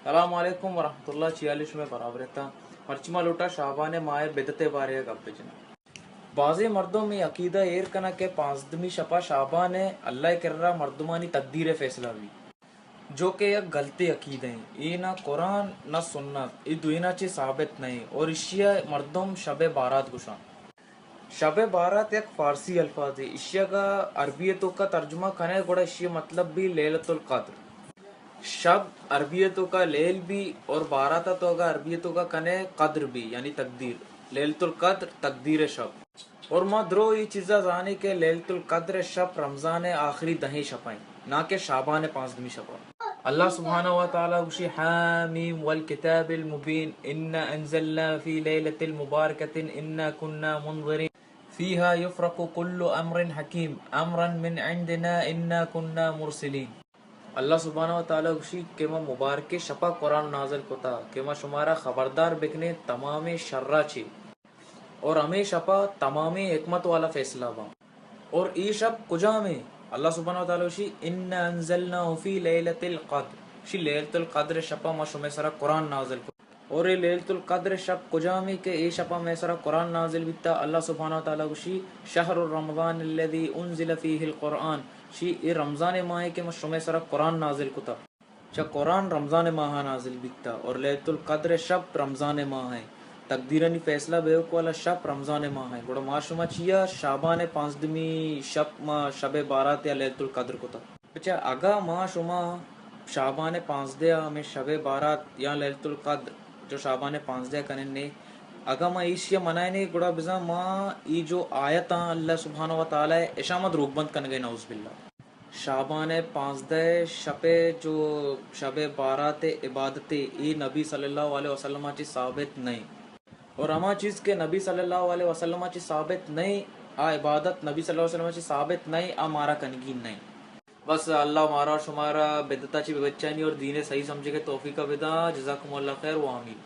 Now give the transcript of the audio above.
السلام علیکم ورحمۃ اللہ، چی حال شمئے؟ برابر اتاں؟ مرچی ما لوٹاں شعبان ماہ بدعت ءِ بارے ءَ گپ بجناں۔ بازیں مردم اے عقیدہ ایر کناں کہ پانزدمی شپا شعبان ءَ اللہ ءِ کرا مردمانی تقدیر ءِ فیصلہ بی، جو کہ یک غلطیں عقیدہ ایں۔ اے نہ قرآن نہ سنت، اے دوئیناں چہ ثابت نہ ایں اور ایشی ءَ مردم شب بارات گوشاں۔ شب بارات یک فارسی الفاظے، ایشی اگاں عربی ءِ توکا ترجمہ کنئے گڑا ایشی ءِ مطلب بی لیلۃ القدر۔ شب عربی ءِ توکا لیل بی اور بارات ءَ تو اگاں عربی ءِ توکا کنئے قدر بی، یعنی تقدیر۔ لیلۃ القدر تقدیر ءِ شپ۔ اور ما درو اے چیزا زانیں کہ لیلۃ القدر ءِ شپ رمضان ءِ آخری دہیں شپ ایں، نہ کہ شعبان ءِ پانزدمی شپ ءَ۔ اللہ سبحانہ و تعالی گوشی، حم والکتاب المبین، انا انزلناہ فی لیلۃ مبارکۃ انا کنا منذرین فیہا یفرق کل امر حکیم امرا من عندنا انا کنا مرسلین۔ اللہ سبحانہ و تعالی گوشی کہ ما مبارکیں شپا قرآن نازل کتا کہ ما شمارا خبردار بکنیں تمامیں شرا چہ، اور ہمے شپا تمامیں حکمت والا فیصلہ باں۔ اور اے شپ کجامیں؟ اللہ سبحانہ و تعالی گوشی، انا انزلناہ فی لیلۃ القدر، شی لیلۃ القدر شپا ما شمئے سرا قرآن نازل کت۔ اور اے لیلۃ القدر شپ کجامیں کہ اے شپا مئے سرا قرآن نازل بیتا؟ اللہ سبحانہ و تعالی گوشی، شہر رمضان الذی انزل فیہ القرآن، شی اے رمضان ماہ کہ ما شمئے سرا قرآن نازل کتا۔ چہ قرآن رمضان ماہ ءَ نازل بیتا اور لیلۃ القدر شپ رمضان ماہ ءَ، تقدیرانی فیصلہ بیوک والا شپ رمضان ماہ ءَ، گڑا ما شما چیا شعبان پانزدمی شپ ما شب بارات یا لیلۃ القدر کتا؟ بچہ اگاں ما شما شعبان پانزدہ ءَ ہمیں شب بارات یا لیلۃ القدر جو شعبان پانزدہ کنن نے، اگاں ما ایشی ءَ منائنے گڑا بزاں ما ای جو آیتاں اللہ سبحانہ و تعالی اشاں ما دروگ بند کنگے، نعوذ باللہ۔ شعبان ءِ پانزدہ ءِ شپ ءَ جو شب بارات ءِ عبادت ءَ، اے نبی صلی اللہ علیہ وسلم ءَ چہ ثابت نہ اِنت۔ اور ہما چیز کہ نبی صلی اللہ علیہ وسلم ءَ چہ ثابت نہ اِنت، آ عبادت نبی صلی اللہ علیہ وسلم ءَ چہ ثابت نہ اِنت، آ مارا کنگی نہ اِنت۔ بس اللہ مارا شمارا بدعت ءَ چہ بہ بچانی اور دین ءِ صحیح سمجھگ ءِ توفیق ءَ بداں۔ جزاکم اللہ خیر و آمین۔